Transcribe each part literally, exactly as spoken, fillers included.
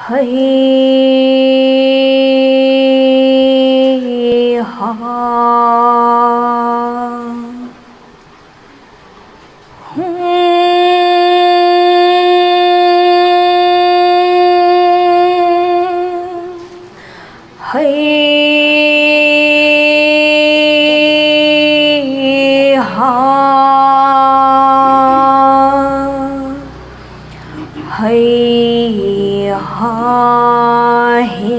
ꯍꯩ ꯍꯥ꯫ ꯍꯩ ꯍꯥ꯫ ꯍꯩ ꯍꯥ ꯍꯦ꯫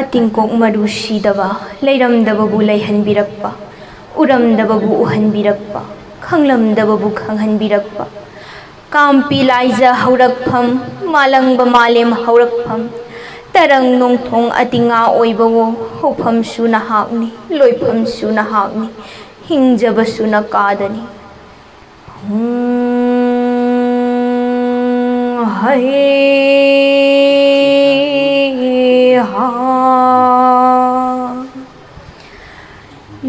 ꯑꯇꯤꯡꯀꯣꯛ ꯃꯔꯨ ꯁꯤꯗꯕ, ꯂꯩꯔꯝꯗꯕꯕꯨ ꯂꯩꯍꯟꯕꯤꯔꯛꯄ, ꯎꯔꯝꯗꯕꯕꯨ ꯎꯍꯟꯕꯤꯔꯛꯄ, ꯈꯪꯂꯝꯗꯕꯕꯨ ꯈꯪꯍꯟꯕꯤꯔꯛꯄ, ꯀꯥꯝꯄꯤ ꯂꯥꯏꯖ ꯍꯧꯔꯛꯐꯝ, ꯃꯥꯂꯪꯕ ꯃꯥꯂꯦꯝ ꯍꯧꯔꯛꯐꯝ, ꯇꯔꯪ ꯅꯣꯡꯊꯣꯡ ꯑꯇꯤꯉꯥ ꯑꯣꯏꯕꯋꯣ, ꯍꯧꯐꯝꯁꯨ ꯅꯍꯥꯛꯅꯤ, ꯂꯣꯏꯐꯝꯁꯨ ꯅꯍꯥꯛꯅꯤ, ꯍꯤꯡꯖꯕꯁꯨ ꯅꯀꯥꯗꯅꯤ꯫ ꯍꯨꯝ, ꯍꯩ ꯍꯥ꯫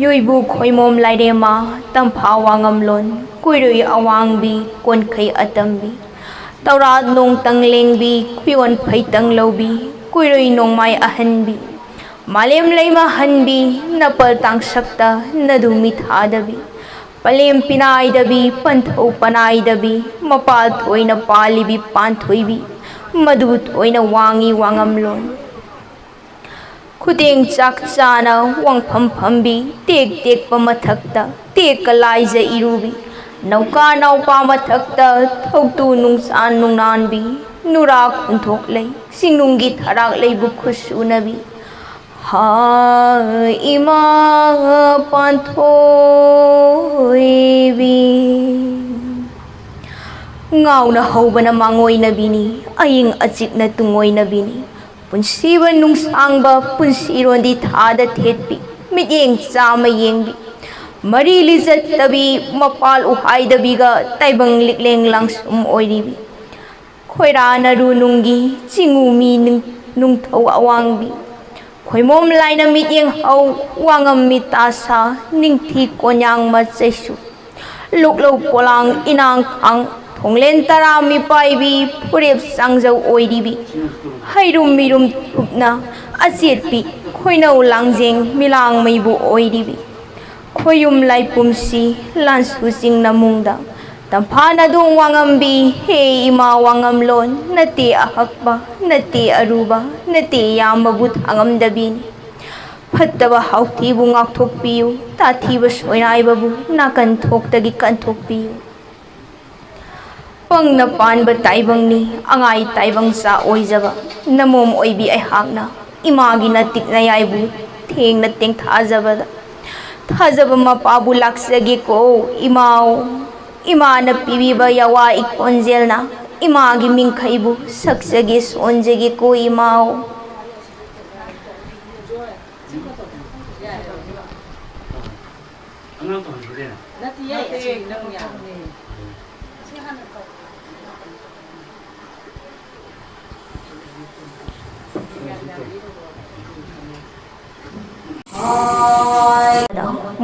ꯌꯣꯏꯕꯨ ꯈꯣꯏꯃꯣꯝ ꯂꯥꯏꯔꯦꯝꯃ, ꯇꯝꯐꯥ ꯋꯥꯉꯝꯂꯣꯟ, ꯀꯨꯏꯔꯨꯏ ꯑꯋꯥꯡꯕꯤ, ꯀꯣꯟꯈꯩ ꯑꯇꯝꯕꯤ, ꯇꯧꯔꯥꯠ ꯅꯣꯡꯇꯪ ꯂꯦꯡꯕꯤ, ꯈꯨꯌꯣꯟ ꯐꯩꯇꯪ ꯂꯧꯕꯤ, ꯀꯨꯏꯔꯨꯏ ꯅꯣꯡꯃꯥꯏ ꯑꯍꯟꯕꯤ, ꯃꯥꯂꯦꯝ ꯂꯩꯃ ꯍꯟꯕꯤ, ꯅꯄꯜ ꯇꯥꯡꯁꯛꯇ ꯅꯗꯨ ꯃꯤꯊꯥꯗꯕꯤ, ꯄꯂꯦꯝ ꯄꯤꯅꯥꯏꯗꯕꯤ, ꯄꯟꯊꯧ ꯄꯅꯥꯏꯗꯕꯤ, ꯃꯄꯥꯜ ꯊꯣꯏꯅ ꯄꯥꯜꯂꯤꯕꯤ ꯄꯥꯟꯊꯣꯏꯕꯤ, ꯃꯗꯨ ꯊꯣꯏꯅ ꯋꯥꯡꯉꯤ ꯋꯥꯉꯝꯂꯣꯟ꯫ ꯈꯨꯗꯦꯡ ꯆꯥꯛ ꯆꯥꯅ ꯋꯥꯡꯐꯝ ꯐꯝꯕꯤ, ꯇꯦꯛ ꯇꯦꯛꯄ ꯃꯊꯛꯇ ꯇꯦꯛꯀ ꯂꯥꯏꯖ ꯏꯔꯨꯕꯤ, ꯅꯧꯀꯥ ꯅꯥꯎꯄꯥ ꯃꯊꯛꯇ ꯊꯧꯇꯨ ꯅꯨꯡꯆꯥꯟ ꯅꯨꯡꯅꯥꯟꯕꯤ, ꯅꯨꯔꯥ ꯈꯣꯟꯊꯣꯛ ꯂꯩ, ꯆꯤꯡꯅꯨꯡꯒꯤ ꯊꯔꯥꯛ ꯂꯩꯕꯨ ꯈꯨꯠꯁꯨꯅꯕꯤ, ꯍꯥ ꯏꯃꯥ ꯄꯥꯟꯊꯣꯏꯕꯤ꯫ ꯉꯥꯎꯅ ꯍꯧꯕꯅ ꯃꯥꯡꯑꯣꯏꯅꯕꯤꯅꯤ, ꯑꯏꯪ ꯑꯆꯤꯛꯅ ꯇꯨꯡꯑꯣꯏꯅꯕꯤꯅꯤ꯫ ꯄꯨꯟꯁꯤꯕ ꯅꯨꯡꯁꯥꯡꯕ ꯄꯨꯟꯁꯤꯔꯣꯟꯗꯤ ꯊꯥꯗ ꯊꯦꯠꯄꯤ, ꯃꯤꯠꯌꯦꯡ ꯆꯥꯝꯃ ꯌꯦꯡꯕꯤ, ꯃꯔꯤ ꯂꯤꯆꯠꯇꯕꯤ, ꯃꯄꯥꯜ ꯎꯍꯥꯏꯗꯕꯤꯒ ꯇꯥꯏꯕꯪ ꯂꯤꯛꯂꯦꯡ ꯂꯥꯡꯁꯨꯝ ꯑꯣꯏꯔꯤꯕꯤ꯫ ꯈꯣꯏꯔꯥ ꯅꯔꯨ ꯅꯨꯡꯒꯤ ꯆꯤꯡꯉꯨ ꯃꯤ ꯅꯤꯡ-, ꯅꯨꯡꯊꯧ ꯑꯋꯥꯡꯕꯤ꯫ ꯈꯣꯏꯃꯣꯝ ꯂꯥꯏꯅ ꯃꯤꯠꯌꯦꯡ ꯍꯧ, ꯋꯥꯉꯝ ꯃꯤꯠ ꯇꯥ ꯁꯥ, ꯅꯤꯡꯊꯤ ꯀꯣꯟꯌꯥꯡ ꯃꯆꯩꯁꯨ꯫ ꯂꯨꯛꯂꯧ ꯄꯣꯂꯥꯡ ꯏꯅꯥꯡ ꯈꯥꯡ, ꯊꯣꯡꯂꯦꯟ ꯇꯔꯥ ꯃꯤꯄꯥꯏꯕꯤ ꯐꯨꯔꯦꯞ ꯆꯥꯡꯖꯧ ꯑꯣꯏꯔꯤꯕꯤ, ꯍꯩꯔꯨꯝ ꯃꯤꯔꯨꯝ ꯊꯨꯞꯅ ꯑꯆꯦꯠꯄꯤ ꯈꯣꯏꯅꯧ ꯂꯥꯡꯖꯦꯡ ꯃꯤꯂꯥꯡ ꯃꯩꯕꯨ ꯑꯣꯏꯔꯤꯕꯤ, ꯈꯣꯌꯨꯝ ꯂꯥꯏꯄꯨꯝꯁꯤ ꯂꯥꯟꯁꯨ ꯆꯤꯡꯅ ꯃꯨꯡꯗ, ꯇꯝꯐꯥ ꯅꯥꯗꯣꯡ ꯋꯥꯉꯝꯕꯤ, ꯍꯦ ꯏꯃꯥ ꯋꯥꯉꯝꯂꯣꯟ, ꯅꯠꯇꯦ ꯑꯍꯛꯄ, ꯅꯠꯇꯦ ꯑꯔꯨꯕ, ꯅꯠꯇꯦ ꯌꯥꯝꯕꯕꯨ ꯊꯥꯉꯝꯗꯕꯤꯅꯤ꯫ ꯐꯠꯇꯕ ꯍꯥꯎꯊꯤꯕꯨ ꯉꯥꯛꯊꯣꯛꯄꯤꯌꯨ, ꯇꯥꯊꯤꯕ ꯁꯣꯏꯅꯥꯏꯕꯕꯨ ꯅꯥꯀꯟ ꯊꯣꯛꯇꯒꯤ ꯀꯟꯊꯣꯛꯄꯤꯌꯨ꯫ ꯄꯪꯅ ꯄꯥꯟꯕ ꯇꯥꯏꯕꯪꯅꯤ, ꯑꯉꯥꯏ ꯇꯥꯏꯕꯪ ꯆꯥ ꯑꯣꯏꯖꯕ ꯅꯃꯣꯝ ꯑꯣꯏꯕꯤ ꯑꯩꯍꯥꯛꯅ ꯏꯃꯥꯒꯤ ꯅꯇꯤꯛ ꯅꯌꯥꯏꯕꯨ ꯊꯦꯡꯅ ꯇꯦꯡꯊꯥꯖꯕꯗ, ꯊꯥꯖꯕ ꯃꯄꯥꯕꯨ ꯂꯥꯛꯆꯒꯦꯀꯣ ꯏꯃꯥꯎ꯫ ꯏꯃꯥꯅ ꯄꯤꯕꯤꯕ ꯌꯥꯋꯥ ꯏꯈꯣꯟꯖꯦꯜꯅ ꯏꯃꯥꯒꯤ ꯃꯤꯡꯈꯩꯕꯨ ꯁꯛꯆꯒꯦ ꯁꯣꯟꯖꯒꯦꯀꯣ ꯏꯃꯥꯎ꯫ ꯑꯉꯥꯡ ꯇꯣꯡꯍꯟꯈꯤꯗꯣꯏꯔꯥ? ꯅꯠꯇꯤꯌꯦ, ꯑꯁꯤ ꯅꯪ ꯌꯥꯕꯅꯦ꯫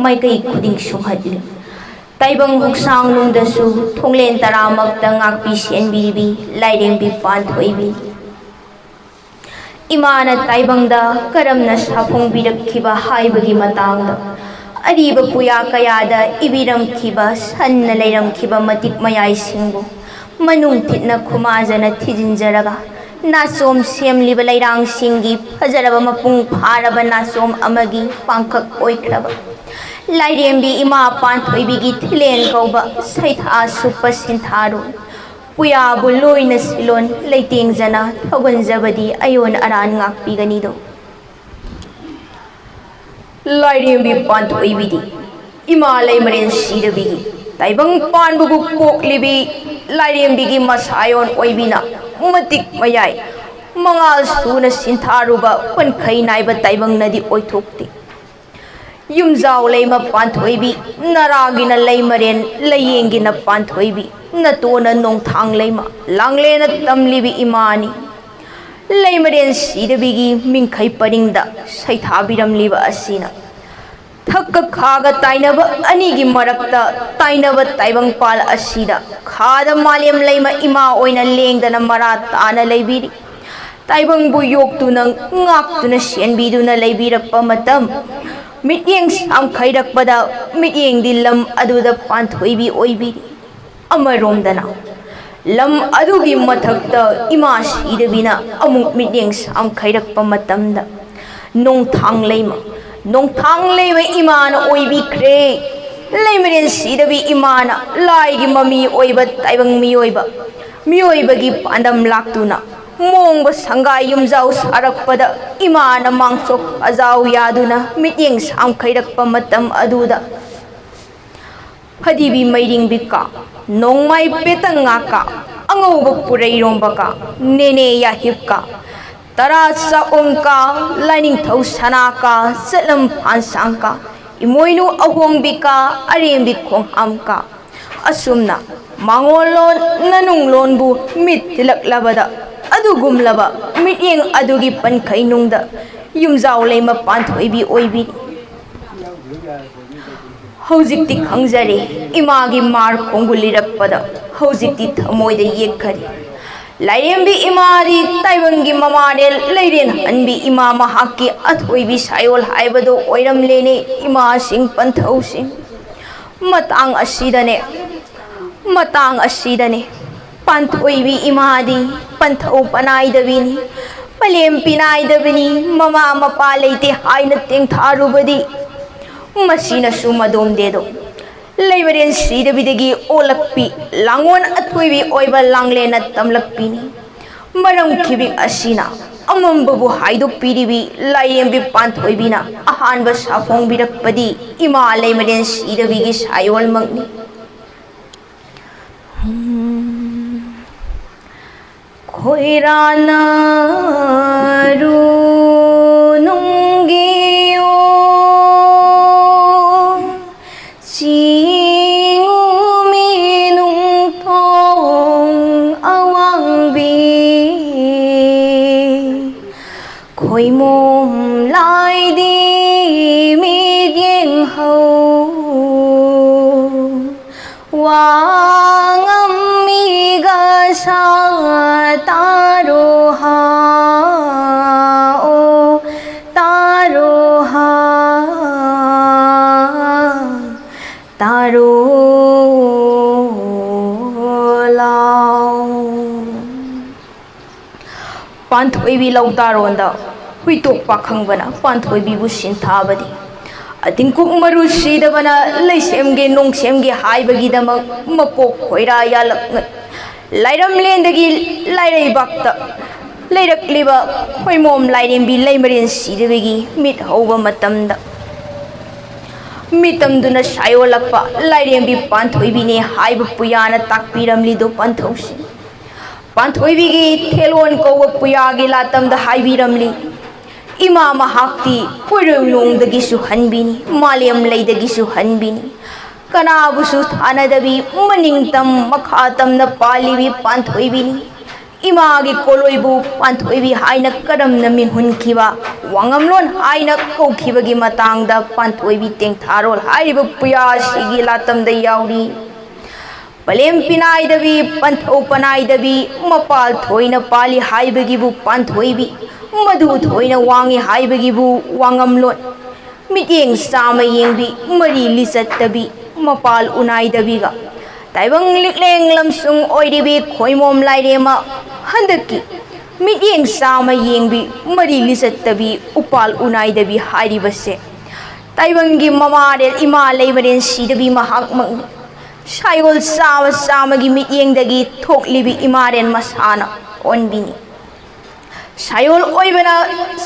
ꯃꯥꯏꯀꯩ ꯈꯨꯗꯤꯡ ꯁꯨꯝꯍꯠꯂꯤ꯫ ꯇꯥꯏꯕꯪ ꯍꯛꯆꯥꯡ ꯅꯨꯡꯗꯁꯨ ꯊꯣꯡꯂꯦꯟ ꯇꯔꯥꯃꯛꯇ ꯉꯥꯛꯄꯤ ꯁꯦꯟꯕꯤꯔꯤꯕꯤ ꯂꯥꯏꯔꯦꯝꯕꯤ ꯄꯥꯟꯊꯣꯏꯕꯤ꯫ ꯏꯃꯥꯅ ꯇꯥꯏꯕꯪꯗ ꯀꯔꯝꯅ ꯁꯥꯐꯣꯡꯕꯤꯔꯛꯈꯤꯕ ꯍꯥꯏꯕꯒꯤ ꯃꯇꯥꯡꯗ ꯑꯔꯤꯕ ꯄꯨꯌꯥ ꯀꯌꯥꯗ ꯏꯕꯤꯔꯝꯈꯤꯕ ꯁꯟꯅ ꯂꯩꯔꯝꯈꯤꯕ ꯃꯇꯤꯛ ꯃꯌꯥꯏꯁꯤꯡꯕꯨ ꯃꯅꯨꯡ ꯊꯤꯠꯅ ꯈꯨꯃꯥꯖꯅ ꯊꯤꯖꯤꯟꯖꯔꯒ ꯅꯥꯆꯣꯝ ꯁꯦꯝꯂꯤꯕ ꯂꯩꯔꯥꯡꯁꯤꯡꯒꯤ ꯐꯖꯔꯕ ꯃꯄꯨꯡ ꯐꯥꯔꯕ ꯅꯥꯆꯣꯝ ꯑꯃꯒꯤ ꯄꯥꯡꯈꯛ ꯑꯣꯏꯈ꯭ꯔꯕ ꯂꯥꯏꯔꯦꯝꯕꯤ ꯏꯃꯥ ꯄꯥꯟꯊꯣꯏꯕꯤꯒꯤ ꯊꯤꯂꯦꯟ ꯀꯧꯕ ꯁꯩꯊꯥ ꯁꯨꯞꯄ ꯁꯤꯟꯊꯥꯔꯣ꯫ ꯄꯨꯌꯥꯕꯨ ꯂꯣꯏꯅ ꯁꯤꯂꯣꯟ ꯂꯩꯇꯦꯡꯖꯅ ꯊꯧꯒꯟꯖꯕꯗꯤ ꯑꯌꯣꯟ ꯑꯔꯥꯟ ꯉꯥꯛꯄꯤꯒꯅꯤꯗꯣ꯫ ꯂꯥꯏꯔꯦꯝꯕꯤ ꯄꯥꯟꯊꯣꯏꯕꯤꯗꯤ ꯏꯃꯥ ꯂꯩꯃꯔꯦꯟ ꯁꯤꯗꯕꯤꯒꯤ ꯇꯥꯏꯕꯪ ꯄꯥꯟꯕꯕꯨ ꯄꯣꯛꯂꯤꯕꯤ ꯂꯥꯏꯔꯦꯝꯕꯤꯒꯤ ꯃꯁꯥꯌꯣꯟ ꯑꯣꯏꯕꯤꯅ ꯃꯇꯤꯛ ꯃꯌꯥꯏ ꯃꯉꯥꯜ ꯁꯨꯅ ꯁꯤꯟꯊꯥꯔꯨꯕ ꯄꯟꯈꯩ ꯅꯥꯏꯕ ꯇꯥꯏꯕꯪꯅꯗꯤ ꯑꯣꯏꯊꯣꯛꯇꯦ꯫ ꯌꯨꯝꯖꯥꯎ ꯂꯩꯃ ꯄꯥꯟꯊꯣꯏꯕꯤ, ꯅꯔꯥꯒꯤꯅ ꯂꯩꯃꯔꯦꯟ, ꯂꯩꯌꯦꯡꯒꯤꯅ ꯄꯥꯟꯊꯣꯏꯕꯤ, ꯅꯇꯣꯟꯅ ꯅꯣꯡꯊꯥꯡ ꯂꯩꯃ, ꯂꯥꯡꯂꯦꯅ ꯇꯝꯂꯤꯕꯤ ꯏꯃꯥꯅꯤ꯫ ꯂꯩꯃꯔꯦꯟ ꯁꯤꯗꯕꯤꯒꯤ ꯃꯤꯡꯈꯩ ꯄꯔꯤꯡꯗ ꯁꯩꯊꯥꯕꯤꯔꯝꯂꯤꯕ ꯑꯁꯤꯅ ꯊꯛꯀ ꯈꯥꯒ ꯇꯥꯏꯅꯕ ꯑꯅꯤꯒꯤ ꯃꯔꯛꯇ ꯇꯥꯏꯅꯕ ꯇꯥꯏꯕꯪꯄꯥꯜ ꯑꯁꯤꯗ ꯈꯥꯗ ꯃꯥꯂꯦꯝ ꯂꯩꯃ ꯏꯃꯥ ꯑꯣꯏꯅ ꯂꯦꯡꯗꯅ ꯃꯔꯥ ꯇꯥꯅ ꯂꯩꯕꯤꯔꯤ꯫ ꯇꯥꯏꯕꯪꯕꯨ ꯌꯣꯛꯇꯨꯅ ꯉꯥꯛꯇꯨꯅ ꯁꯦꯟꯕꯤꯗꯨꯅ ꯂꯩꯕꯤꯔꯛꯄ ꯃꯇꯝ, ꯃꯤꯠꯌꯦꯡ ꯁꯥꯡꯈꯩꯔꯛꯄꯗ ꯃꯤꯠꯌꯦꯡꯗꯤ ꯂꯝ ꯑꯗꯨꯗ ꯄꯥꯟꯊꯣꯏꯕꯤ ꯑꯣꯏꯕꯤꯔꯤ꯫ ꯑꯃꯔꯣꯝꯗꯅ ꯂꯝ ꯑꯗꯨꯒꯤ ꯃꯊꯛꯇ ꯏꯃꯥ ꯁꯤꯗꯕꯤꯅ ꯑꯃꯨꯛ ꯃꯤꯠꯌꯦꯡ ꯁꯥꯡꯈꯩꯔꯛꯄ ꯃꯇꯝꯗ, ꯅꯣꯡꯊꯥꯡ ꯂꯩꯃ, ꯅꯣꯡꯊꯥꯡ ꯂꯩꯃ ꯏꯃꯥꯅ ꯑꯣꯏꯕꯤꯈ꯭ꯔꯦ꯫ ꯂꯩꯃꯔꯦꯟ ꯁꯤꯗꯕꯤ ꯏꯃꯥꯅ ꯂꯥꯏꯒꯤ ꯃꯃꯤ ꯑꯣꯏꯕ ꯇꯥꯏꯕꯪ ꯃꯤꯑꯣꯏꯕ, ꯃꯤꯑꯣꯏꯕꯒꯤ ꯄꯥꯟꯗꯝ ꯂꯥꯛꯇꯨꯅ ꯃꯣꯡꯕ ꯁꯪꯒꯥꯏ ꯌꯨꯝꯖꯥꯎ ꯁꯥꯔꯛꯄꯗ ꯏꯃꯥꯅ ꯃꯥꯡꯁꯣꯛ ꯑꯖꯥꯎ ꯌꯥꯗꯨꯅ ꯃꯤꯠꯌꯦꯡ ꯁꯥꯡꯈꯩꯔꯛꯄ ꯃꯇꯝ ꯑꯗꯨꯗ, ꯐꯗꯤꯕꯤ ꯃꯩꯔꯤꯡꯕꯤꯀ, ꯅꯣꯡꯃꯥꯏ ꯄꯦꯇꯪ ꯉꯥꯀ, ꯑꯉꯧꯕ ꯄꯨꯔꯩꯔꯣꯝꯕꯀ, ꯅꯦꯅꯦ ꯌꯥꯍꯤꯞꯀ, ꯇꯔꯥ ꯆꯥꯛꯑꯣꯡꯀ, ꯂꯥꯏꯅꯤꯡꯊꯧ ꯁꯅꯥꯀ, ꯆꯠꯂꯝ ꯐꯥꯟꯁꯥꯡꯀ, ꯏꯃꯣꯏꯅꯨ ꯑꯍꯣꯡꯕꯤꯀ, ꯑꯔꯦꯝꯕꯤ ꯈꯣꯡꯍꯥꯝꯀ, ꯑꯁꯨꯝꯅ ꯃꯉꯣꯟꯂꯣꯟ ꯅꯅꯨꯡꯂꯣꯟꯕꯨ ꯃꯤꯠ ꯇꯤꯜꯂꯛꯂꯕꯗ ꯑꯗꯨꯒꯨꯝꯂꯕ ꯃꯤꯠꯌꯦꯡ ꯑꯗꯨꯒꯤ ꯄꯟꯈꯩꯅꯨꯡꯗ ꯌꯨꯝꯖꯥꯎ ꯂꯩꯃ ꯄꯥꯟꯊꯣꯏꯕꯤ ꯑꯣꯏꯕꯤꯔꯤ꯫ ꯍꯧꯖꯤꯛꯇꯤ ꯈꯪꯖꯔꯦ, ꯏꯃꯥꯒꯤ ꯃꯥꯔ ꯈꯣꯡꯒꯨꯜ ꯂꯤꯔꯛꯄꯗ ꯍꯧꯖꯤꯛꯇꯤ ꯊꯃꯣꯏꯗ ꯌꯦꯛꯈꯔꯦ꯫ ꯂꯥꯏꯔꯦꯝꯕꯤ ꯏꯃꯥꯗꯤ ꯇꯥꯏꯕꯪꯒꯤ ꯃꯃꯥꯔꯦꯜ ꯂꯩꯔꯦꯟ ꯍꯟꯕꯤ ꯏꯃꯥ ꯃꯍꯥꯛꯀꯤ ꯑꯊꯣꯏꯕꯤ ꯁꯥꯌꯣꯜ ꯍꯥꯏꯕꯗꯨ ꯑꯣꯏꯔꯝꯂꯦꯅꯦ ꯏꯃꯥꯁꯤꯡ ꯄꯟꯊꯧꯁꯤꯡ꯫ ꯃꯇꯥꯡ ꯑꯁꯤꯗꯅꯦ, ꯃꯇꯥꯡ ꯑꯁꯤꯗꯅꯦ ꯄꯥꯟꯊꯣꯏꯕꯤ ꯏꯃꯥꯗꯤ ꯄꯟꯊꯧ ꯄꯅꯥꯏꯗꯕꯤꯅꯤ, ꯄꯂꯦꯝ ꯄꯤꯅꯥꯏꯗꯕꯤꯅꯤ, ꯃꯃꯥ ꯃꯄꯥ ꯂꯩꯇꯦ ꯍꯥꯏꯅ ꯇꯦꯡꯊꯥꯔꯨꯕꯗꯤ ꯃꯁꯤꯅꯁꯨ ꯃꯗꯣꯝꯗꯦꯗꯣ ꯂꯩꯃꯔꯦꯟ ꯁꯤꯗꯕꯤꯗꯒꯤ ꯑꯣꯜꯂꯛꯄꯤ ꯂꯥꯡꯑꯣꯟ ꯑꯊꯣꯏꯕꯤ ꯑꯣꯏꯕ ꯂꯥꯡꯂꯦꯟꯅ ꯇꯝꯂꯛꯄꯤꯅꯤ꯫ ꯃꯔꯝ ꯈꯤꯕꯤꯛ ꯑꯁꯤꯅ ꯑꯃꯝꯕꯕꯨ ꯍꯥꯏꯗꯣꯛꯄꯤꯔꯤꯕꯤ ꯂꯥꯏꯔꯦꯝꯕꯤ ꯄꯥꯟꯊꯣꯏꯕꯤꯅ ꯑꯍꯥꯟꯕ ꯁꯥꯐꯣꯡꯕꯤꯔꯛꯄꯗꯤ ꯏꯃꯥ ꯂꯩꯃꯔꯦꯟ ꯁꯤꯗꯕꯤꯒꯤ ꯁꯥꯌꯣꯜꯃꯛꯅꯤ꯫ ꯈꯣꯏꯔꯥꯅꯔꯨ ꯅꯨꯡꯒꯤꯌꯣ ꯆꯤꯡꯉꯨ ꯃꯤꯅꯨꯡꯊꯣꯡ ꯑꯋꯥꯡꯕꯤ ꯈꯣꯏꯃꯣꯝ ꯂꯥꯏꯗꯤ ꯃꯤꯠꯌꯦꯡ ꯄꯥꯟꯊꯣꯏꯕꯤ ꯂꯧꯇꯥꯔꯣꯟꯗ ꯍꯨꯏꯇꯣꯛ ꯄꯥꯈꯪꯕꯅ ꯄꯥꯟꯊꯣꯏꯕꯤꯕꯨ ꯁꯤꯟꯊꯥꯕꯗꯤ, ꯑꯇꯤꯡꯀꯨꯞ ꯃꯔꯨ ꯁꯤꯗꯕꯅ ꯂꯩꯁꯦꯝꯒꯦ ꯅꯣꯡꯁꯦꯝꯒꯦ ꯍꯥꯏꯕꯒꯤꯗꯃꯛ ꯃꯄꯣꯛ ꯈꯣꯏꯔꯥ ꯌꯥꯜꯂꯛ ꯂꯥꯏꯔꯝꯂꯦꯟꯗꯒꯤ ꯂꯥꯏꯔꯩꯕꯥꯛꯇ ꯂꯩꯔꯛꯂꯤꯕ ꯈꯣꯏꯃꯣꯝ ꯂꯥꯏꯔꯦꯝꯕꯤ ꯂꯩꯃꯔꯦꯟ ꯁꯤꯗꯕꯒꯤ ꯃꯤꯠ ꯍꯧꯕ ꯃꯇꯝꯗ, ꯃꯤꯇꯝꯗꯨꯅ ꯁꯥꯏꯑꯣꯜꯂꯛꯄ ꯂꯥꯏꯔꯦꯝꯕꯤ ꯄꯥꯟꯊꯣꯏꯕꯤꯅꯦ ꯍꯥꯏꯕ ꯄꯨꯌꯥꯅ ꯇꯥꯛꯄꯤꯔꯝꯂꯤꯗꯣ ꯄꯟꯊꯧꯁꯤ꯫ ꯄꯥꯟꯊꯣꯏꯕꯤꯒꯤ ꯊꯦꯂꯣꯟ ꯀꯧꯕ ꯄꯨꯌꯥꯒꯤ ꯂꯥꯇꯝꯗ ꯍꯥꯏꯕꯤꯔꯝꯂꯤ, ꯏꯃꯥ ꯃꯍꯥꯛꯇꯤ ꯀꯣꯏꯔꯣꯏꯅꯣꯡꯗꯒꯤꯁꯨ ꯍꯟꯕꯤꯅꯤ, ꯃꯥꯂꯦꯝ ꯂꯩꯗꯒꯤꯁꯨ ꯍꯟꯕꯤꯅꯤ꯫ ꯀꯅꯥꯕꯨꯁꯨ ꯊꯥꯅꯗꯕꯤ, ꯃꯅꯤꯡ ꯇꯝ ꯃꯈꯥ ꯇꯝꯅ ꯄꯥꯜꯂꯤꯕꯤ ꯄꯥꯟꯊꯣꯏꯕꯤꯅꯤ꯫ ꯏꯃꯥꯒꯤ ꯀꯣꯂꯣꯏꯕꯨ ꯄꯥꯟꯊꯣꯏꯕꯤ ꯍꯥꯏꯅ ꯀꯔꯝꯅ ꯃꯤꯡꯍꯨꯟꯈꯤꯕ, ꯋꯥꯉꯝꯂꯣꯟ ꯍꯥꯏꯅ ꯀꯧꯈꯤꯕꯒꯤ ꯃꯇꯥꯡꯗ ꯄꯥꯟꯊꯣꯏꯕꯤ ꯇꯦꯡꯊꯥꯔꯣꯜ ꯍꯥꯏꯔꯤꯕ ꯄꯨꯌꯥꯁꯤꯒꯤ ꯂꯥꯇꯝꯗ ꯌꯥꯎꯔꯤ꯫ ꯄꯂꯦꯝ ꯄꯤꯅꯥꯏꯗꯕꯤ, ꯄꯟꯊꯧ ꯄꯅꯥꯏꯗꯕꯤ, ꯃꯄꯥꯜ ꯊꯣꯏꯅ ꯄꯥꯜꯂꯤ ꯍꯥꯏꯕꯒꯤꯕꯨ ꯄꯥꯟꯊꯣꯏꯕꯤ, ꯃꯗꯨ ꯊꯣꯏꯅ ꯋꯥꯡꯉꯤ ꯍꯥꯏꯕꯒꯤꯕꯨ ꯋꯥꯉꯝꯂꯣꯟ, ꯃꯤꯠꯌꯦꯡ ꯆꯥꯝꯃ ꯌꯦꯡꯕꯤ, ꯃꯔꯤ ꯂꯤꯆꯠꯇꯕꯤ, ꯃꯄꯥꯜ ꯎꯅꯥꯏꯗꯕꯤꯒ ꯇꯥꯏꯕꯪ ꯂꯤꯛꯂꯦꯡ ꯂꯝꯁꯨꯡ ꯑꯣꯏꯔꯤꯕꯤ ꯈꯣꯏꯃꯣꯝ ꯂꯥꯏꯔꯦꯝꯃ ꯍꯟꯗꯛꯀꯤ ꯃꯤꯠꯌꯦꯡ ꯆꯥꯝꯃ ꯌꯦꯡꯕꯤ, ꯃꯔꯤ ꯂꯤꯆꯠꯇꯕꯤ, ꯎꯄꯥꯜ ꯎꯅꯥꯏꯗꯕꯤ ꯍꯥꯏꯔꯤꯕꯁꯦ ꯇꯥꯏꯕꯪꯒꯤ ꯃꯃꯥꯔꯦꯜ ꯏꯃꯥ ꯂꯩꯃꯔꯦꯟ ꯁꯤꯗꯕꯤ ꯃꯍꯥꯛꯃꯛꯅꯤ꯫ ꯁꯥꯏꯑꯣꯜ ꯆꯥꯝꯃ ꯆꯥꯝꯃꯒꯤ ꯃꯤꯠꯌꯦꯡꯗꯒꯤ ꯊꯣꯛꯂꯤꯕꯤ ꯏꯃꯥꯔꯦꯟ ꯃꯁꯥꯅ ꯑꯣꯟꯕꯤꯅꯤ꯫ ꯁꯥꯏꯑꯣꯜ ꯑꯣꯏꯕꯅ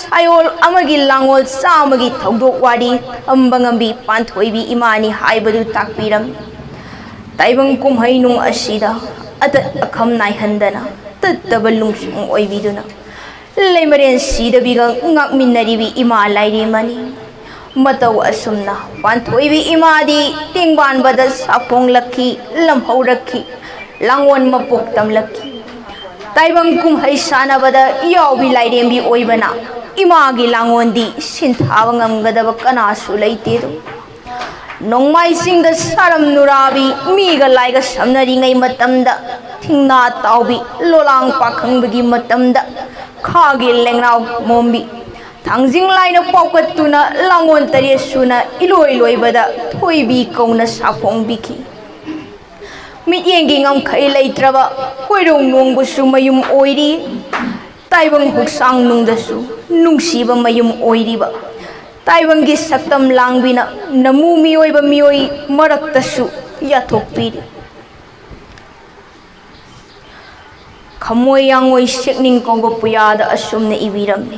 ꯁꯥꯏꯑꯣꯜ ꯑꯃꯒꯤ ꯂꯥꯡꯑꯣꯜ ꯆꯥꯝꯃꯒꯤ ꯊꯧꯗꯣꯛ ꯋꯥꯔꯤ ꯇꯝꯕ ꯉꯝꯕꯤ ꯄꯥꯟꯊꯣꯏꯕꯤ ꯏꯃꯥꯅꯤ ꯍꯥꯏꯕꯗꯨ ꯇꯥꯛꯄꯤꯔꯝꯃꯤ꯫ ꯇꯥꯏꯕꯪ ꯀꯨꯝꯍꯩ ꯅꯨꯡ ꯑꯁꯤꯗ ꯑꯇꯠ ꯑꯈꯝ ꯅꯥꯏꯍꯟꯗꯅ ꯇꯠꯇꯕ ꯂꯨꯡꯁꯨꯡ ꯑꯣꯏꯕꯤꯗꯨꯅ ꯂꯩꯃꯔꯦꯟ ꯁꯤꯗꯕꯤꯒ ꯉꯥꯛꯃꯤꯟꯅꯔꯤꯕꯤ ꯏꯃꯥ ꯂꯥꯏꯔꯦꯝꯃꯅꯤ꯫ ꯃꯇꯧ ꯑꯁꯨꯝꯅ ꯄꯥꯟꯊꯣꯏꯕꯤ ꯏꯃꯥꯗꯤ ꯇꯦꯡꯕꯥꯟꯕꯗ ꯁꯥꯐꯣꯡꯂꯛꯈꯤ, ꯂꯝꯍꯧꯔꯛꯈꯤ, ꯂꯥꯡꯑꯣꯟ ꯃꯄꯣꯛ ꯇꯝꯂꯛꯈꯤ꯫ ꯇꯥꯏꯕꯪ ꯀꯨꯝꯍꯩ ꯁꯥꯟꯅꯕꯗ ꯌꯥꯎꯕꯤ ꯂꯥꯏꯔꯦꯝꯕꯤ ꯑꯣꯏꯕꯅ ꯏꯃꯥꯒꯤ ꯂꯥꯡꯑꯣꯟꯗꯤ ꯁꯤꯟꯊꯥꯕ ꯉꯝꯒꯗꯕ ꯀꯅꯥꯁꯨ ꯂꯩꯇꯦꯗꯣ꯫ ꯅꯣꯡꯃꯥꯏ ꯆꯤꯡꯗ ꯁꯥꯔꯝ ꯅꯨꯔꯥꯕꯤ, ꯃꯤꯒ ꯂꯥꯏꯒ ꯁꯝꯅꯔꯤꯉꯩ ꯃꯇꯝꯗ, ꯊꯤꯡꯅꯥ ꯇꯥꯎꯕꯤ, ꯂꯣꯂꯥꯡ ꯄꯥꯈꯪꯕꯒꯤ ꯃꯇꯝꯗ, ꯈꯥꯒꯤ ꯂꯦꯡꯅꯥꯎ ꯃꯣꯝꯕꯤ, ꯊꯥꯡꯖꯤꯡ ꯂꯥꯏꯅ ꯄꯥꯎꯀꯠꯇꯨꯅ ꯂꯥꯡꯑꯣꯟ ꯇꯔꯦꯠ ꯁꯨꯅ ꯏꯂꯣꯏ ꯂꯣꯏꯕꯗ ꯊꯣꯏꯕꯤ ꯀꯧꯅ ꯁꯥꯐꯣꯡꯕꯤꯈꯤ꯫ ꯃꯤꯠꯌꯦꯡꯒꯤ ꯉꯝꯈꯩ ꯂꯩꯇ꯭ꯔꯕ ꯀꯣꯏꯔꯣꯡ ꯅꯣꯡꯕꯨꯁꯨ ꯃꯌꯨꯝ ꯑꯣꯏꯔꯤ꯫ ꯇꯥꯏꯕꯪ ꯍꯛꯆꯥꯡ ꯅꯨꯡꯗꯁꯨ ꯅꯨꯡꯁꯤꯕ ꯃꯌꯨꯝ ꯑꯣꯏꯔꯤꯕ ꯇꯥꯏꯕꯪꯒꯤ ꯁꯛꯇꯝ ꯂꯥꯡꯕꯤꯅ ꯅꯃꯨ ꯃꯤꯑꯣꯏꯕ ꯃꯤꯑꯣꯏ ꯃꯔꯛꯇꯁꯨ ꯌꯥꯊꯣꯛꯄꯤꯔꯤ꯫ ꯈꯃꯣꯏ ꯌꯥꯡꯉꯣꯏ ꯁꯦꯛꯅꯤꯡ ꯀꯧꯕ ꯄꯨꯌꯥꯗ ꯑꯁꯨꯝꯅ ꯏꯕꯤꯔꯝꯃꯤ: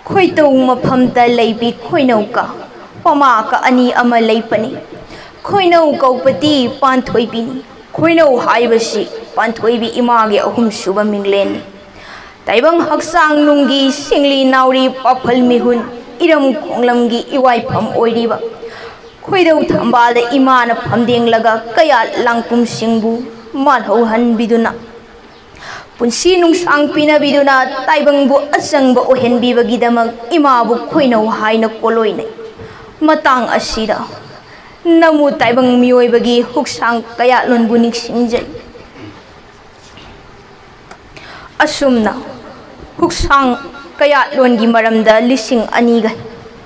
ꯈꯣꯏꯇꯧ ꯃꯐꯝꯗ ꯂꯩꯕꯤ ꯈꯣꯏꯅꯧ ꯀ ꯄꯃꯥ ꯀ ꯑꯅꯤ ꯑꯃ ꯂꯩꯄꯅꯤ꯫ ꯈꯣꯏꯅꯧ ꯀꯧꯕꯗꯤ ꯄꯥꯟꯊꯣꯏꯕꯤꯅꯤ꯫ ꯈꯣꯏꯅꯧ ꯍꯥꯏꯕꯁꯤ ꯄꯥꯟꯊꯣꯏꯕꯤ ꯏꯃꯥꯒꯤ ꯑꯍꯨꯝꯁꯨꯕ ꯃꯤꯡꯂꯦꯟꯅꯤ꯫ ꯇꯥꯏꯕꯪ ꯍꯛꯆꯥꯡ ꯅꯨꯡꯒꯤ ꯁꯤꯡꯂꯤ ꯅꯥꯎꯔꯤ ꯄꯥꯐꯜ ꯃꯤꯍꯨꯟ ꯏꯔꯝ ꯈꯣꯡꯂꯝꯒꯤ ꯏꯋꯥꯏꯐꯝ ꯑꯣꯏꯔꯤꯕ ꯈꯣꯏꯗꯧ ꯊꯝꯕꯥꯜꯗ ꯏꯃꯥꯅ ꯐꯝꯗꯦꯡꯂꯒ ꯀꯌꯥꯠ ꯂꯥꯡꯄꯨꯝꯁꯤꯡꯕꯨ ꯃꯥꯜꯍꯧꯍꯟꯕꯤꯗꯨꯅ ꯄꯨꯟꯁꯤ ꯅꯨꯡꯁꯥꯡ ꯄꯤꯅꯕꯤꯗꯨꯅ ꯇꯥꯏꯕꯪꯕꯨ ꯑꯆꯪꯕ ꯑꯣꯏꯍꯟꯕꯤꯕꯒꯤꯗꯃꯛ ꯏꯃꯥꯕꯨ ꯈꯣꯏꯅꯧ ꯍꯥꯏꯅ ꯀꯣꯂꯣꯏꯅꯩ꯫ ꯃꯇꯥꯡ ꯑꯁꯤꯗ ꯅꯃꯨ ꯇꯥꯏꯕꯪ ꯃꯤꯑꯣꯏꯕꯒꯤ ꯍꯛꯆꯥꯡ ꯀꯌꯥꯠꯂꯣꯟꯕꯨ ꯅꯤꯡꯁꯤꯡꯖꯩ꯫ ꯑꯁꯨꯝꯅ ꯍꯛꯆꯥꯡ ꯀꯌꯥꯠꯂꯣꯟꯒꯤ ꯃꯔꯝꯗ ꯂꯤꯁꯤꯡ ꯑꯅꯤꯒ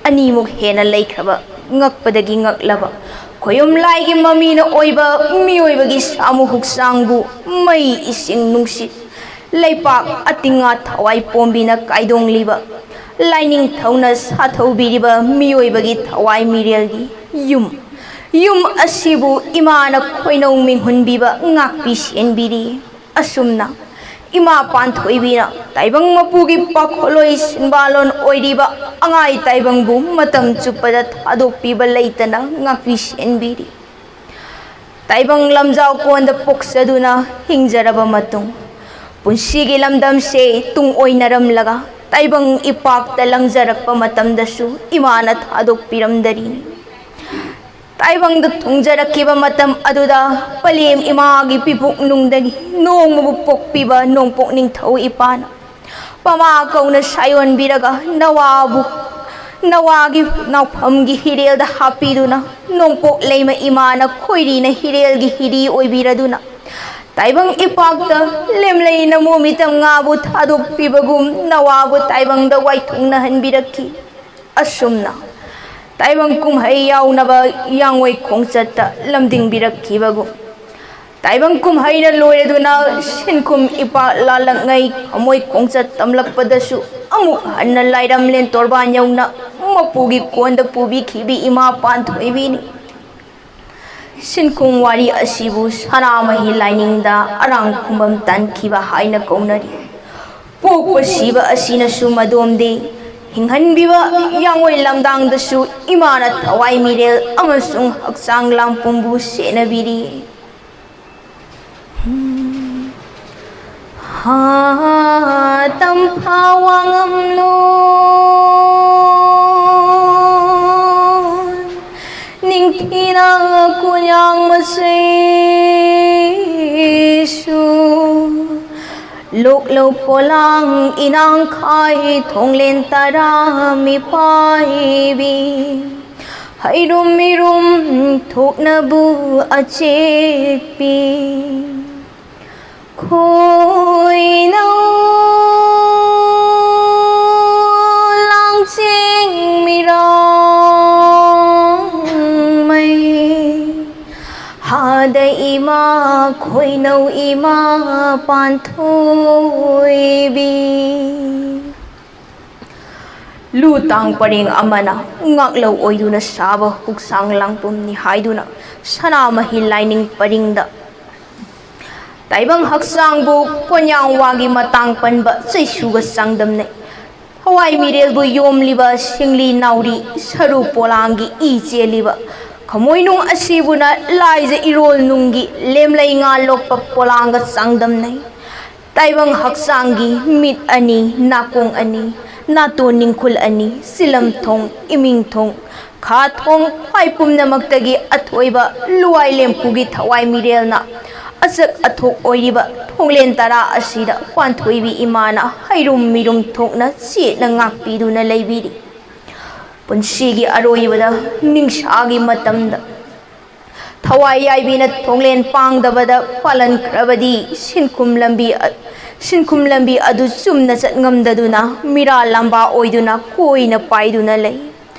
ꯑꯅꯤꯃꯨꯛ ꯍꯦꯟꯅ ꯂꯩꯈ꯭ꯔꯕ ꯉꯛꯄꯗꯒꯤ ꯉꯛꯂꯕ ꯈꯣꯌꯨꯝ ꯂꯥꯏꯒꯤ ꯃꯃꯤꯅ ꯑꯣꯏꯕ ꯃꯤꯑꯣꯏꯕꯒꯤ ꯁꯥꯃꯨ ꯍꯛꯆꯥꯡꯕꯨ ꯃꯩ, ꯏꯁꯤꯡ, ꯅꯨꯡꯁꯤꯠ, ꯂꯩꯄꯥꯛ, ꯑꯇꯤꯡꯉꯥ ꯊꯋꯥꯏ ꯄꯣꯝꯕꯤꯅ ꯀꯥꯏꯗꯣꯡꯂꯤꯕ ꯂꯥꯏꯅꯤꯡꯊꯧꯅ ꯁꯥꯊꯧꯕꯤꯔꯤꯕ ꯃꯤꯑꯣꯏꯕꯒꯤ ꯊꯋꯥꯏ ꯃꯤꯔꯦꯜꯒꯤ ꯌꯨꯝ, ꯌꯨꯝ ꯑꯁꯤꯕꯨ ꯏꯃꯥꯅ ꯈꯣꯏꯅꯧ ꯃꯤꯡꯍꯨꯟꯕꯤꯕ ꯉꯥꯛꯄꯤ ꯁꯦꯟꯕꯤꯔꯤ꯫ ꯑꯁꯨꯝꯅ ꯏꯃꯥ ꯄꯥꯟꯊꯣꯏꯕꯤꯅ ꯇꯥꯏꯕꯪ ꯃꯄꯨꯒꯤ ꯄꯥꯈꯣꯜꯂꯣꯏ ꯁꯤꯟꯕꯥꯂꯣꯟ ꯑꯣꯏꯔꯤꯕ ꯑꯉꯥꯏ ꯇꯥꯏꯕꯪꯕꯨ ꯃꯇꯝ ꯆꯨꯞꯄꯗ ꯊꯥꯗꯣꯛꯄꯤꯕ ꯂꯩꯇꯅ ꯉꯥꯛꯄꯤ ꯁꯦꯟꯕꯤꯔꯤ꯫ ꯇꯥꯏꯕꯪ ꯂꯝꯖꯥꯎ ꯀꯣꯟꯗ ꯄꯣꯛꯆꯗꯨꯅ ꯍꯤꯡꯖꯔꯕ ꯃꯇꯨꯡ, ꯄꯨꯟꯁꯤꯒꯤ ꯂꯝꯗꯝꯁꯦ ꯇꯨꯡ ꯑꯣꯏꯅꯔꯝꯂꯒ ꯇꯥꯏꯕꯪ ꯏꯄꯥꯛꯇ ꯂꯪꯖꯔꯛꯄ ꯃꯇꯝꯗꯁꯨ ꯏꯃꯥꯅ ꯊꯥꯗꯣꯛꯄꯤꯔꯝꯗꯔꯤꯅꯤ꯫ ꯇꯥꯏꯕꯪꯗ ꯊꯨꯡꯖꯔꯛꯈꯤꯕ ꯃꯇꯝ ꯑꯗꯨꯗ ꯄꯂꯦꯝ ꯏꯃꯥꯒꯤ ꯄꯤꯄꯨꯛꯅꯨꯡꯗꯒꯤ ꯅꯣꯡꯃꯕꯨ ꯄꯣꯛꯄꯤꯕ ꯅꯣꯡꯄꯣꯛ ꯅꯤꯡꯊꯧ ꯏꯄꯥꯅ ꯄꯃꯥ ꯀꯧꯅ ꯁꯥꯌꯣꯟꯕꯤꯔꯒ ꯅꯋꯥꯕꯨ, ꯅꯋꯥꯒꯤ ꯅꯥꯎꯐꯝꯒꯤ ꯍꯤꯔꯦꯜꯗ ꯍꯥꯞꯄꯤꯗꯨꯅ ꯅꯣꯡꯄꯣꯛ ꯂꯩꯃ ꯏꯃꯥꯅ ꯈꯣꯏꯔꯤꯅ ꯍꯤꯔꯦꯜꯒꯤ ꯍꯤꯔꯤ ꯑꯣꯏꯕꯤꯔꯗꯨꯅ ꯇꯥꯏꯕꯪ ꯏꯄꯥꯛꯇ ꯂꯦꯝꯂꯩ ꯅꯃꯨ ꯃꯤꯇꯝ ꯉꯥꯕꯨ ꯊꯥꯗꯣꯛꯄꯤꯕꯒꯨꯝ ꯅꯋꯥꯕꯨ ꯇꯥꯏꯕꯪꯗ ꯋꯥꯏꯊꯨꯡꯅꯍꯟꯕꯤꯔꯛꯈꯤ꯫ ꯑꯁꯨꯝꯅ ꯇꯥꯏꯕꯪ ꯀꯨꯝꯍꯩ ꯌꯥꯎꯅꯕ ꯌꯥꯡꯉꯣꯏ ꯈꯣꯡꯆꯠꯇ ꯂꯝꯗꯤꯡꯕꯤꯔꯛꯈꯤꯕꯒꯨꯝ ꯇꯥꯏꯕꯪ ꯀꯨꯝꯍꯩꯅ ꯂꯣꯏꯔꯗꯨꯅ ꯁꯤꯟꯈꯨꯝ ꯏꯄꯥꯛ ꯂꯥꯜꯂꯛꯉꯩ ꯊꯃꯣꯏ ꯈꯣꯡꯆꯠ ꯇꯝꯂꯛꯄꯗꯁꯨ ꯑꯃꯨꯛ ꯍꯟꯅ ꯂꯥꯏꯔꯝꯂꯦꯟ ꯇꯣꯔꯕꯥꯟ ꯌꯧꯅ ꯃꯄꯨꯒꯤ ꯀꯣꯟꯗ ꯄꯨꯕꯤꯈꯤꯕꯤ ꯏꯃꯥ ꯄꯥꯟꯊꯣꯏꯕꯤꯅꯤ꯫ ꯁꯤꯟꯈꯨꯝ ꯋꯥꯔꯤ ꯑꯁꯤꯕꯨ ꯁꯅꯥꯃꯍꯤ ꯂꯥꯏꯅꯤꯡꯗ ꯑꯔꯥꯡ ꯈꯨꯝꯕꯝ ꯇꯥꯟꯈꯤꯕ ꯍꯥꯏꯅ ꯀꯧꯅꯔꯤ꯫ ꯄꯣꯛꯄ ꯁꯤꯕ ꯑꯁꯤꯅꯁꯨ ꯃꯗꯣꯝꯗꯤ ꯍꯤꯡꯍꯟꯕꯤꯕ ꯌꯥꯡꯑꯣꯏ ꯂꯝꯗꯥꯡꯗꯁꯨ ꯏꯃꯥꯅ ꯊꯋꯥꯏ ꯃꯤꯔꯦꯜ ꯑꯃꯁꯨꯡ ꯍꯛꯆꯥꯡ ꯂꯥꯡꯄꯨꯝꯕꯨ ꯁꯦꯟꯅꯕꯤꯔꯤ꯫ ꯍꯥ ꯇꯝꯐꯥ ꯋꯥꯉꯝꯂꯣꯟ ꯅꯤꯡꯊꯤꯅ ꯀꯣꯟꯌꯥꯡ ꯃꯆꯩꯁꯨ ꯂꯣꯛꯂꯧ ꯄꯣꯂꯥꯡ ꯏꯅꯥꯡꯈꯥꯏ ꯊꯣꯡꯂꯦꯟ ꯇꯔꯥ ꯃꯤꯄꯥꯏꯕꯤ ꯍꯩꯔꯨꯝ ꯃꯤꯔꯨꯝ ꯊꯣꯛꯅꯕꯨ ꯑꯆꯦꯛꯄꯤ ꯈꯣꯏꯅꯧ ꯂꯥꯡꯆꯦꯡ ꯃꯤꯔꯥꯡꯃꯩ ꯍꯥꯗ ꯏꯃꯥ ꯈꯣꯏꯅꯧ ꯏꯃꯥ ꯄꯥꯟꯊꯣꯏꯕꯤ꯫ ꯂꯨ ꯇꯥꯡ ꯄꯔꯦꯡ ꯑꯃꯅ ꯉꯥꯛꯂꯧ ꯑꯣꯏꯗꯨꯅ ꯁꯥꯕ ꯍꯛꯆꯥꯡ ꯂꯥꯡꯄꯨꯝꯅꯤ ꯍꯥꯏꯗꯨꯅ ꯁꯅꯥꯃꯍꯤ ꯂꯥꯏꯅꯤꯡ ꯄꯔꯤꯡꯗ ꯇꯥꯏꯕꯪ ꯍꯛꯆꯥꯡꯕꯨ ꯀꯣꯟꯌꯥꯡ ꯋꯥꯒꯤ ꯃꯇꯥꯡ ꯄꯟꯕ ꯆꯩꯁꯨꯒ ꯆꯥꯡꯗꯝꯅꯩ꯫ ꯊꯋꯥꯏ ꯃꯤꯔꯦꯜꯕꯨ ꯌꯣꯝꯂꯤꯕ ꯁꯤꯡꯂꯤ ꯅꯥꯎꯔꯤ ꯁꯔꯨ ꯄꯣꯂꯥꯡꯒꯤ ꯏ ꯆꯦꯜꯂꯤꯕ ꯈꯃꯣꯏꯅꯨꯡ ꯑꯁꯤꯕꯨꯅ ꯂꯥꯏꯖ ꯏꯔꯣꯜ ꯅꯨꯡꯒꯤ ꯂꯦꯝꯂꯩ ꯉꯥ ꯂꯣꯛꯄ ꯄꯣꯂꯥꯡꯒ ꯆꯥꯡꯗꯝꯅꯩ꯫ ꯇꯥꯏꯕꯪ ꯍꯛꯆꯥꯡꯒꯤ ꯃꯤꯠ ꯑꯅꯤ, ꯅꯥꯀꯣꯡ ꯑꯅꯤ, ꯅꯥꯇꯣꯟ ꯅꯤꯡꯈꯨꯜ ꯑꯅꯤ, ꯆꯤꯂꯝ ꯊꯣꯡ, ꯏꯃꯤꯡ ꯊꯣꯡ, ꯈꯥ ꯊꯣꯡ, ꯈ꯭ꯋꯥꯏ ꯄꯨꯝꯅꯃꯛꯇꯒꯤ ꯑꯊꯣꯏꯕ ꯂꯨꯋꯥꯏ ꯂꯦꯝꯄꯨꯒꯤ ꯊꯋꯥꯏ ꯃꯤꯔꯦꯜꯅ ꯑꯆꯛ ꯑꯊꯣꯛ ꯑꯣꯏꯔꯤꯕ ꯊꯣꯡꯂꯦꯟ ꯇꯔꯥ ꯑꯁꯤꯗ ꯄꯥꯟꯊꯣꯏꯕꯤ ꯏꯃꯥꯅ ꯍꯩꯔꯨꯝ ꯃꯤꯔꯨꯝ ꯊꯣꯛꯅ ꯆꯦꯠꯅ ꯉꯥꯛꯄꯤꯗꯨꯅ ꯂꯩꯕꯤꯔꯤ꯫ ꯄꯨꯟꯁꯤꯒꯤ ꯑꯔꯣꯏꯕꯗ ꯅꯤꯡꯁꯥꯒꯤ ꯃꯇꯝꯗ ꯊꯋꯥꯏ ꯌꯥꯏꯕꯤꯅ ꯊꯣꯡꯂꯦꯟ ꯄꯥꯡꯗꯕꯗ ꯄꯥꯜꯍꯟꯈ꯭ꯔꯕꯗꯤ ꯁꯤꯟꯈꯨꯝ ꯂꯝꯕꯤ ꯑ-, ꯁꯤꯟꯈꯨꯝ ꯂꯝꯕꯤ ꯑꯗꯨ ꯆꯨꯝꯅ ꯆꯠꯉꯝꯗꯗꯨꯅ ꯃꯤꯔꯥ ꯂꯝꯕꯥ ꯑꯣꯏꯗꯨꯅ ꯀꯣꯏꯅ ꯄꯥꯏꯗꯨꯅ ꯂꯩ꯫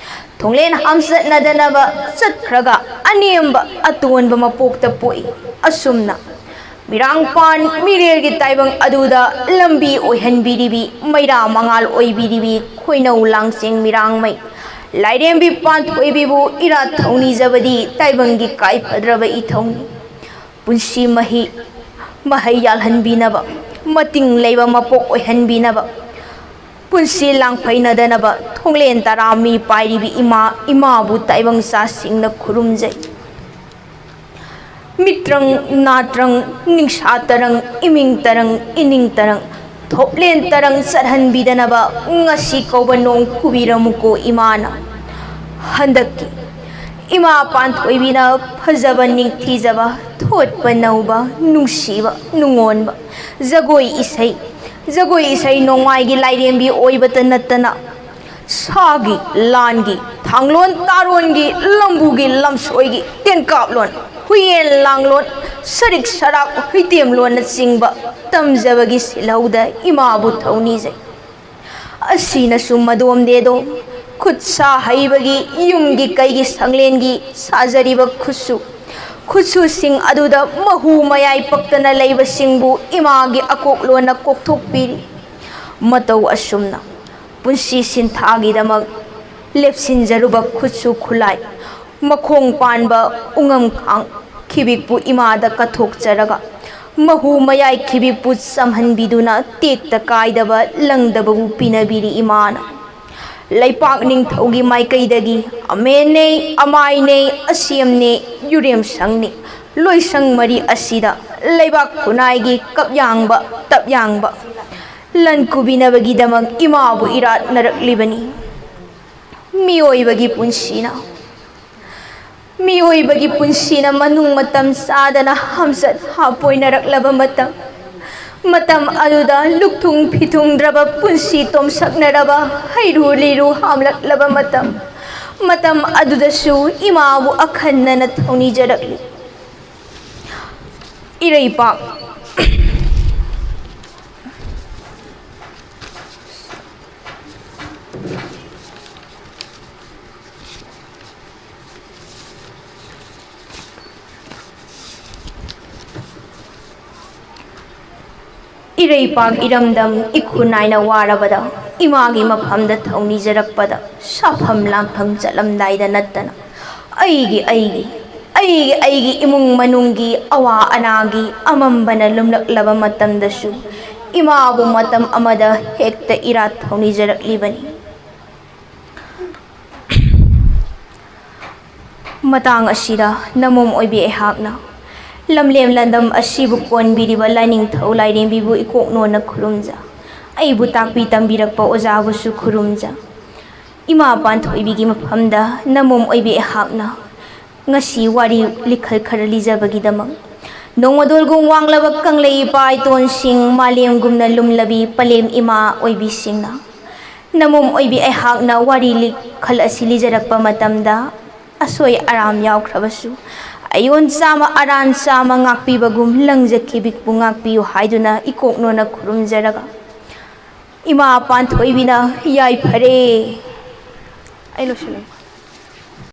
ꯊꯣꯡꯂꯦꯟ ꯍꯥꯝꯆꯠꯅꯗꯅꯕ ꯆꯠꯈ꯭ꯔꯒ ꯑꯅꯦꯝꯕ ꯑꯇꯣꯟꯕ ꯃꯄꯣꯛꯇ ꯄꯣꯛꯏ꯫ ꯑꯁꯨꯝꯅ ꯃꯤꯔꯥꯡꯄꯥꯟ ꯃꯤꯔꯦꯜꯒꯤ ꯇꯥꯏꯕꯪ ꯑꯗꯨꯗ ꯂꯝꯕꯤ ꯑꯣꯏꯍꯟꯕꯤꯔꯤꯕꯤ, ꯃꯩꯔꯥ ꯃꯉꯥꯜ ꯑꯣꯏꯕꯤꯔꯤꯕꯤ ꯈꯣꯏꯅꯧ ꯂꯥꯡꯆꯦꯡ ꯃꯤꯔꯥꯡꯃꯩ ꯂꯥꯏꯔꯦꯝꯕꯤ ꯄꯥꯟꯊꯣꯏꯕꯤꯕꯨ ꯏꯔꯥꯠ ꯊꯧꯅꯤꯖꯕꯗꯤ ꯇꯥꯏꯕꯪꯒꯤ ꯀꯥꯏ ꯐꯗ꯭ꯔꯕ ꯏꯊꯧꯅꯤ꯫ ꯄꯨꯟꯁꯤ ꯃꯍꯤ ꯃꯍꯩ ꯌꯥꯜꯍꯟꯕꯤꯅꯕ, ꯃꯇꯤꯡ ꯂꯩꯕ ꯃꯄꯣꯛ ꯑꯣꯏꯍꯟꯕꯤꯅꯕ, ꯄꯨꯟꯁꯤ ꯂꯥꯡꯐꯩꯅꯗꯅꯕ ꯊꯣꯡꯂꯦꯟ ꯇꯔꯥ ꯃꯤ ꯄꯥꯏꯔꯤꯕꯤ ꯏꯃꯥ, ꯏꯃꯥꯕꯨ ꯇꯥꯏꯕꯪ ꯆꯥꯁꯤꯡꯅ ꯈꯨꯔꯨꯝꯖꯩ꯫ ꯃꯤꯇ꯭ꯔꯪ ꯅꯥꯇ꯭ꯔꯪ, ꯅꯤꯡꯁꯥ ꯇꯔꯪ, ꯏꯃꯤꯡ ꯇꯔꯪ, ꯏꯅꯤꯡ ꯇꯔꯪ, ꯊꯣꯞꯂꯦꯟ ꯇꯔꯪ ꯆꯠꯍꯟꯕꯤꯗꯅꯕ ꯉꯁꯤ ꯀꯧꯕ ꯅꯣꯡ ꯈꯨꯕꯤꯔꯝꯃꯨꯀꯣ ꯏꯃꯥꯅ꯫ ꯍꯟꯗꯛꯀꯤ ꯏꯃꯥ ꯄꯥꯟꯊꯣꯏꯕꯤꯅ ꯐꯖꯕ ꯅꯤꯡꯊꯤꯖꯕ, ꯊꯣꯠꯄ ꯅꯧꯕ, ꯅꯨꯡꯁꯤꯕ ꯅꯨꯡꯉꯣꯟꯕ ꯖꯒꯣꯏ ꯏꯁꯩ, ꯖꯒꯣꯏ ꯏꯁꯩ ꯅꯣꯡꯃꯥꯏꯒꯤ ꯂꯥꯏꯔꯦꯝꯕꯤ ꯑꯣꯏꯕꯇ ꯅꯠꯇꯅ ꯁꯥꯒꯤ, ꯂꯥꯟꯒꯤ, ꯊꯥꯡꯂꯣꯟ ꯇꯥꯔꯣꯟꯒꯤ, ꯂꯝꯕꯨꯒꯤ, ꯂꯝꯁꯣꯏꯒꯤ, ꯇꯦꯟꯀꯥꯞꯂꯣꯟ, ꯍꯨꯏꯌꯦꯟ ꯂꯥꯡꯂꯣꯟ, ꯁꯔꯤꯛ ꯁꯔꯥꯛ, ꯍꯨꯏꯇꯦꯝꯂꯣꯟꯅꯆꯤꯡꯕ ꯇꯝꯖꯕꯒꯤ ꯁꯤꯜꯍꯧꯗ ꯏꯃꯥꯕꯨ ꯊꯧꯅꯤꯖꯩ꯫ ꯑꯁꯤꯅꯁꯨ ꯃꯗꯣꯝꯗꯦꯗꯣ, ꯈꯨꯠ ꯁꯥ ꯍꯩꯕꯒꯤ, ꯌꯨꯝꯒꯤ ꯀꯩꯒꯤ ꯁꯪꯂꯦꯟꯒꯤ ꯁꯥꯖꯔꯤꯕ ꯈꯨꯠꯁꯨ, ꯈꯨꯠꯁꯨꯁꯤꯡ ꯑꯗꯨꯗ ꯃꯍꯨ ꯃꯌꯥꯏ ꯄꯛꯇꯅ ꯂꯩꯕꯁꯤꯡꯕꯨ ꯏꯃꯥꯒꯤ ꯑꯀꯣꯛꯂꯣꯟꯅ ꯀꯣꯛꯊꯣꯛꯄꯤꯔꯤ꯫ ꯃꯇꯧ ꯑꯁꯨꯝꯅ ꯄꯨꯟꯁꯤ ꯁꯤꯟꯊꯥꯒꯤꯗꯃꯛ ꯂꯦꯞꯁꯤꯟꯖꯔꯨꯕ ꯈꯨꯠꯁꯨ ꯈꯨꯠꯂꯥꯏ, ꯃꯈꯣꯡ ꯄꯥꯟꯕ ꯎꯉꯝ ꯈꯥꯡ ꯈꯤꯕꯤꯛꯄꯨ ꯏꯃꯥꯗ ꯀꯠꯊꯣꯛꯆꯔꯒ, ꯃꯍꯨ ꯃꯌꯥꯏ ꯈꯤꯕꯤꯛꯄꯨ ꯆꯝꯍꯟꯕꯤꯗꯨꯅ ꯇꯦꯛꯇ ꯀꯥꯏꯗꯕ ꯂꯪꯗꯕꯕꯨ ꯄꯤꯅꯕꯤꯔꯤ ꯏꯃꯥꯅ꯫ ꯂꯩꯄꯥꯛ ꯅꯤꯡꯊꯧꯒꯤ ꯃꯥꯏꯀꯩꯗꯒꯤ ꯑꯃꯦꯟꯅꯦ, ꯑꯃꯥꯏꯅꯦ, ꯑꯁꯦꯝꯅꯦ, ꯌꯨꯔꯦꯝ ꯁꯪꯅꯤ, ꯂꯣꯏꯁꯪ ꯃꯔꯤ ꯑꯁꯤꯗ ꯂꯩꯕꯥꯛ ꯈꯨꯟꯅꯥꯏꯒꯤ ꯀꯞꯌꯥꯡꯕ, ꯇꯞꯌꯥꯡꯕ ꯂꯟ ꯀꯨꯕꯤꯅꯕꯒꯤꯗꯃꯛ ꯏꯃꯥꯕꯨ ꯏꯔꯥꯠꯅꯔꯛꯂꯤꯕꯅꯤ꯫ ꯃꯤꯑꯣꯏꯕꯒꯤ ꯄꯨꯟꯁꯤꯅ, ꯃꯤꯑꯣꯏꯕꯒꯤ ꯄꯨꯟꯁꯤꯅ ꯃꯅꯨꯡ ꯃꯇꯝ ꯆꯥꯗꯅ ꯍꯝꯆꯠ ꯍꯥꯞꯄꯣꯏꯅꯔꯛꯂꯕ ꯃꯇꯝ, ꯃꯇꯝ ꯑꯗꯨꯗ ꯂꯨꯛꯊꯨꯡ ꯐꯤꯊꯨꯡꯗ꯭ꯔꯕ ꯄꯨꯟꯁꯤ ꯇꯣꯝꯁꯛꯅꯔꯕ ꯍꯩꯔꯨ ꯂꯤꯔꯨ ꯍꯥꯝꯂꯛꯂꯕ ꯃꯇꯝ, ꯃꯇꯝ ꯑꯗꯨꯗꯁꯨ ꯏꯃꯥꯕꯨ ꯑꯈꯟꯅꯅ ꯊꯧꯅꯤꯖꯔꯛꯂꯤ꯫ ꯏꯔꯩꯄꯥꯛ꯫ ꯏꯔꯩꯄꯥꯛ ꯏꯔꯝꯗꯝ ꯏꯈꯨ ꯅꯥꯏꯅ ꯋꯥꯔꯕꯗ, ꯏꯃꯥꯒꯤ ꯃꯐꯝꯗ ꯊꯧꯅꯤꯖꯔꯛꯄꯗ, ꯁꯥꯐꯝ ꯂꯥꯟꯐꯝ ꯆꯠꯂꯝꯗꯥꯏꯗ ꯅꯠꯇꯅ ꯑꯩꯒꯤ ꯑꯩꯒꯤ ꯑꯩꯒꯤ ꯑꯩꯒꯤ ꯏꯃꯨꯡ ꯃꯅꯨꯡꯒꯤ ꯑꯋꯥ ꯑꯅꯥꯒꯤ ꯑꯃꯝꯕꯅ ꯂꯨꯝꯂꯛꯂꯕ ꯃꯇꯝꯗꯁꯨ, ꯏꯃꯥꯕꯨ ꯃꯇꯝ ꯑꯃꯗ ꯍꯦꯛꯇ ꯏꯔꯥꯠ ꯊꯧꯅꯤꯖꯔꯛꯂꯤꯕꯅꯤ꯫ ꯃꯇꯥꯡ ꯑꯁꯤꯗ ꯅꯃꯣꯝ ꯑꯣꯏꯕꯤ ꯑꯩꯍꯥꯛꯅ ꯂꯝꯂꯦꯝ ꯂꯝꯗꯝ ꯑꯁꯤꯕꯨ ꯀꯣꯟꯕꯤꯔꯤꯕ ꯂꯥꯏꯅꯤꯡꯊꯧ ꯂꯥꯏꯔꯦꯝꯕꯤꯕꯨ ꯏꯀꯣꯛ ꯅꯣꯟꯅ ꯈꯨꯔꯨꯝꯖ, ꯑꯩꯕꯨ ꯇꯥꯛꯄꯤ ꯇꯝꯕꯤꯔꯛꯄ ꯑꯣꯖꯥꯕꯨꯁꯨ ꯈꯨꯔꯨꯝꯖ, ꯏꯃꯥ ꯄꯥꯟꯊꯣꯏꯕꯤꯒꯤ ꯃꯐꯝꯗ ꯅꯃꯣꯝ ꯑꯣꯏꯕꯤ ꯑꯩꯍꯥꯛꯅ ꯉꯁꯤ ꯋꯥꯔꯤ ꯂꯤꯈꯜ ꯈꯔ ꯂꯤꯖꯕꯒꯤꯗꯃꯛ, ꯅꯣꯡꯃꯗꯣꯜꯒꯨꯝ ꯋꯥꯡꯂꯕ ꯀꯪꯂꯩ ꯏꯄꯥ ꯏꯇꯣꯟꯁꯤꯡ, ꯃꯥꯂꯦꯝꯒꯨꯝꯅ ꯂꯨꯝꯂꯕꯤ ꯄꯂꯦꯝ ꯏꯃꯥ ꯑꯣꯏꯕꯤꯁꯤꯡꯅ, ꯅꯃꯣꯝ ꯑꯣꯏꯕꯤ ꯑꯩꯍꯥꯛꯅ ꯋꯥꯔꯤ ꯂꯤꯈꯜ ꯑꯁꯤ ꯂꯤꯖꯔꯛꯄ ꯃꯇꯝꯗ, ꯑꯁꯣꯏ ꯑꯔꯥꯝ ꯌꯥꯎꯈ꯭ꯔꯕꯁꯨ, ꯑꯌꯣꯟ ꯆꯥꯝꯃ ꯑꯔꯥꯟ ꯆꯥꯝꯃ ꯉꯥꯛꯄꯤꯕꯒꯨꯝ, ꯂꯪꯖꯈꯤꯕꯤꯛꯄꯨ ꯉꯥꯛꯄꯤꯌꯨ ꯍꯥꯏꯗꯨꯅ ꯏꯀꯣꯛ ꯅꯣꯟꯅ ꯈꯨꯔꯨꯝꯖꯔꯒ, ꯏꯃꯥ ꯄꯥꯟꯊꯣꯏꯕꯤꯅ ꯌꯥꯏꯐꯔꯦ꯫ ꯑꯩ ꯂꯣꯏꯁꯤꯜꯂꯦ꯫